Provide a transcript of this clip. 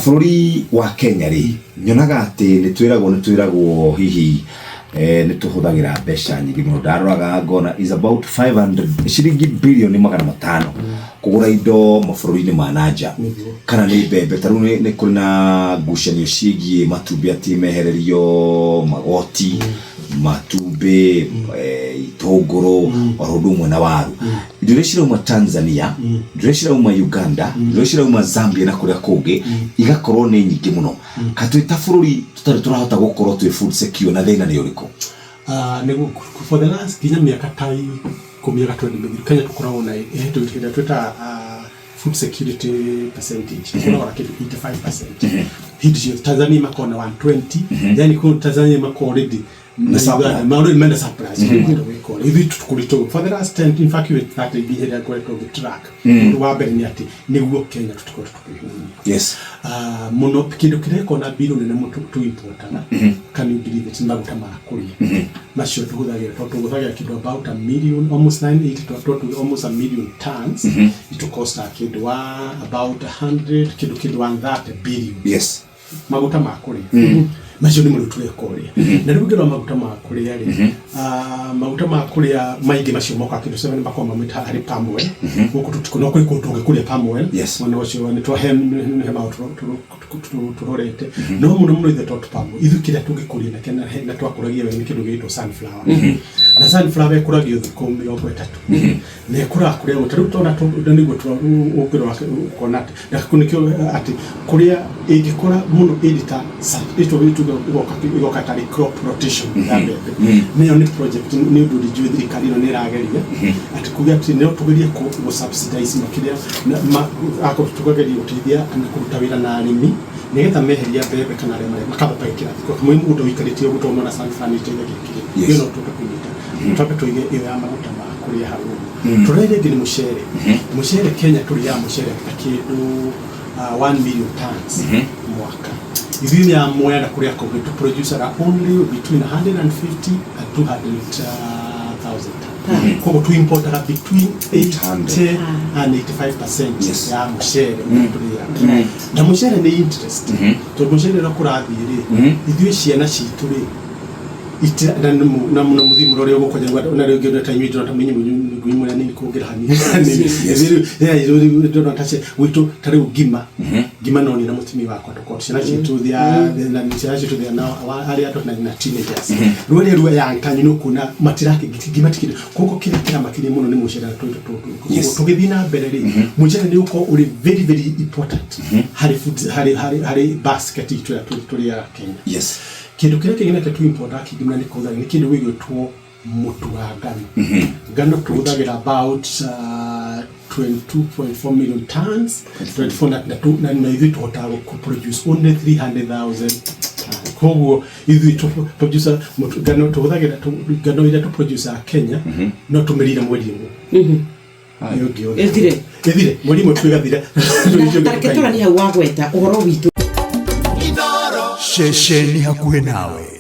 Bũrũri wa Kenya rĩ, nyonaga atĩ nĩ twĩragwo hihi nĩ tũhũthagĩra mbeca nyingĩ mũno. Ndaroraga ngona is about 500 ciringi bilioni 500 kũgũra indo mabũrũri-inĩ ma nanja, kana nĩ mbembe. Ta rĩu nĩ kũrĩ na ngucanio ciĩgiĩ matumbĩ, atĩ mehererio magoti matumbĩ, itũngũrũ, oro ũndũ ũmwe na waru. Indo iria cirauma Tanzania, indo iria cirauma Uganda, indo iria cirauma Zambia na kũrĩa kũngĩ igakorwo nĩ nyingĩ mũno. Ka twĩ ta bũrũri tũtarĩ tũrahota gũkorwo twĩ food secure, na thĩna nĩ ũrĩkũ? Ah, nĩguo for the last nginya mĩaka ta 10, mĩaka 20 mĩthiru, Kenya tũkoragwo na ĩhetũ ĩrĩa twĩtaga food security percentage, tũkoragwo na kĩndũ 85% hĩndĩ ciothe. Tanzania makoragwo na 120, yani kũu Tanzania makoragwo already na surplus. Uganda maũndũ mena surplus gwĩka ũrĩa ithuĩ tũkũrĩtwo for the last 10, in fact with 30 nginya ĩrĩa ngoretwo ngĩtrack. Ũndũ wa mbere nĩ atĩ nĩguo Kenya tũtikoretwo tũkĩhũnia. Ah, mũno kĩndũ kĩrĩa na mbirũ nene mũno tũimportaga, can you believe it, nĩ maguta ma kũrĩa. Macio tũhũthagĩra, tondũ tũhũthagĩra kĩndũ about a million, almost 980 to almost a million tons. Itũkostaga kĩndũ wa about 100 kĩndũ 130 billion. Maguta ma kũrĩa macio nĩ mũrĩu tũreka ũrĩa. Na rĩu ngĩrora maguta ma kũrĩa rĩ, maguta ma kũrĩa maingĩ macio mokaga kĩndũ 7 makoragwo maumĩte harĩ palm oil. Gũkũ tũtikũ no kũrĩ kũndũ tũngĩkũria palm oil. Mwena ũcio nĩ twahe he maũndũ tũrorete, no mũno mũno ithuĩ to palm oil. Ithuĩ kĩrĩa tũngĩkũria na twakũragia wega nĩ kĩndũ gĩgĩtwo sunflower. Na sunflower ĩkũragio thikũ 30 na ĩkũraga kũrĩa ta rĩu tona nĩguo ũngĩrora ũkona atĩ na nĩkĩo atĩ kũrĩa ĩngĩkũra mũno ĩrĩ ta ĩgoka tarĩ crop rotation ya mbembe. Nayo nĩ project, nĩ ũndũ njũĩ thirikari ĩno nĩ ĩrageria atĩ kuga atĩ no tũgerie gũ subsidize makĩria akorwo tũkageria gũteithia na kũruta wĩra na arĩmi nĩgetha meheria mbembe kana arĩa marĩa makamba pagĩkĩra thikũ kamwe mũgũnda ũikarĩtie ũguo, tondũ ona sunflower nĩ ĩteithagia kĩrĩa. Ĩyo no tũhote kũnyita. Twambe tũige ĩyo ya maguta ma kũrĩa hau ũguo. Tũrĩa rĩngĩ nĩ mũcere. Mũcere, Kenya tũrĩaga mũcere ta kĩndũ 1 million tons mwaka. Ithuĩ ya Mwea na kũrĩa kũngĩ tũ producaga only between 150 and 200,000 tons. Koguo tu importaga between 80 and 85% ya mũcere ũrĩa tũrĩaga. Na mũcere nĩ interest, tondũ mũcere ũrĩa kũrathiĩ rĩ, ithuĩ ciana citũ rĩ na na na mũthimo ũrĩa ũgũkonya na rĩngĩ ũrĩa ta inyuĩ ndĩrona ta menye ngui mũrĩa nini kũngĩra hanini rĩu ndĩrona ta gwitũ ta rĩu ngima no niĩ na mũtumia wakwa tũkorwo ciana citũ they are na ciana citũ they are now arĩa andũ na teenagers. Rĩu arĩa rĩu young tanyu nĩ ũkuona matirake ngima tikĩndũ. Koguo kĩrĩa kĩramakirie mũno nĩ mũcere na tũindo tũtũ. Koguo tũgĩthiĩ na mbere rĩ, mũcere nĩ ũkorwo ũrĩ very very important harĩ food, harĩ basket itũ ĩrĩa tũrĩaga Kenya. Kĩndũ kĩrĩa kĩngĩ nakĩo tu importaga kĩingĩ mũno nĩ kũhũthagĩra nĩ kĩndũ gĩgwĩtwo mũtu wa ngano. Ngano tũhũthagĩra about 22.4 million tons, 24, na ithuĩ tũhotaga gũ produce only 300,000 tons. Koguo ithuĩ tũ producer mũtu ngano tũhũthagĩra ngano ĩrĩa tũ produce Kenya no tũmĩrire mweri ũmwe. Ĩyo ĩngĩ yothe Ĩthire. Ĩthire mweri ũmwe tu, ĩgathira. Tareke tũranie hau wagweta ũhoro witũ. Ceceni hakuhĩ nawe.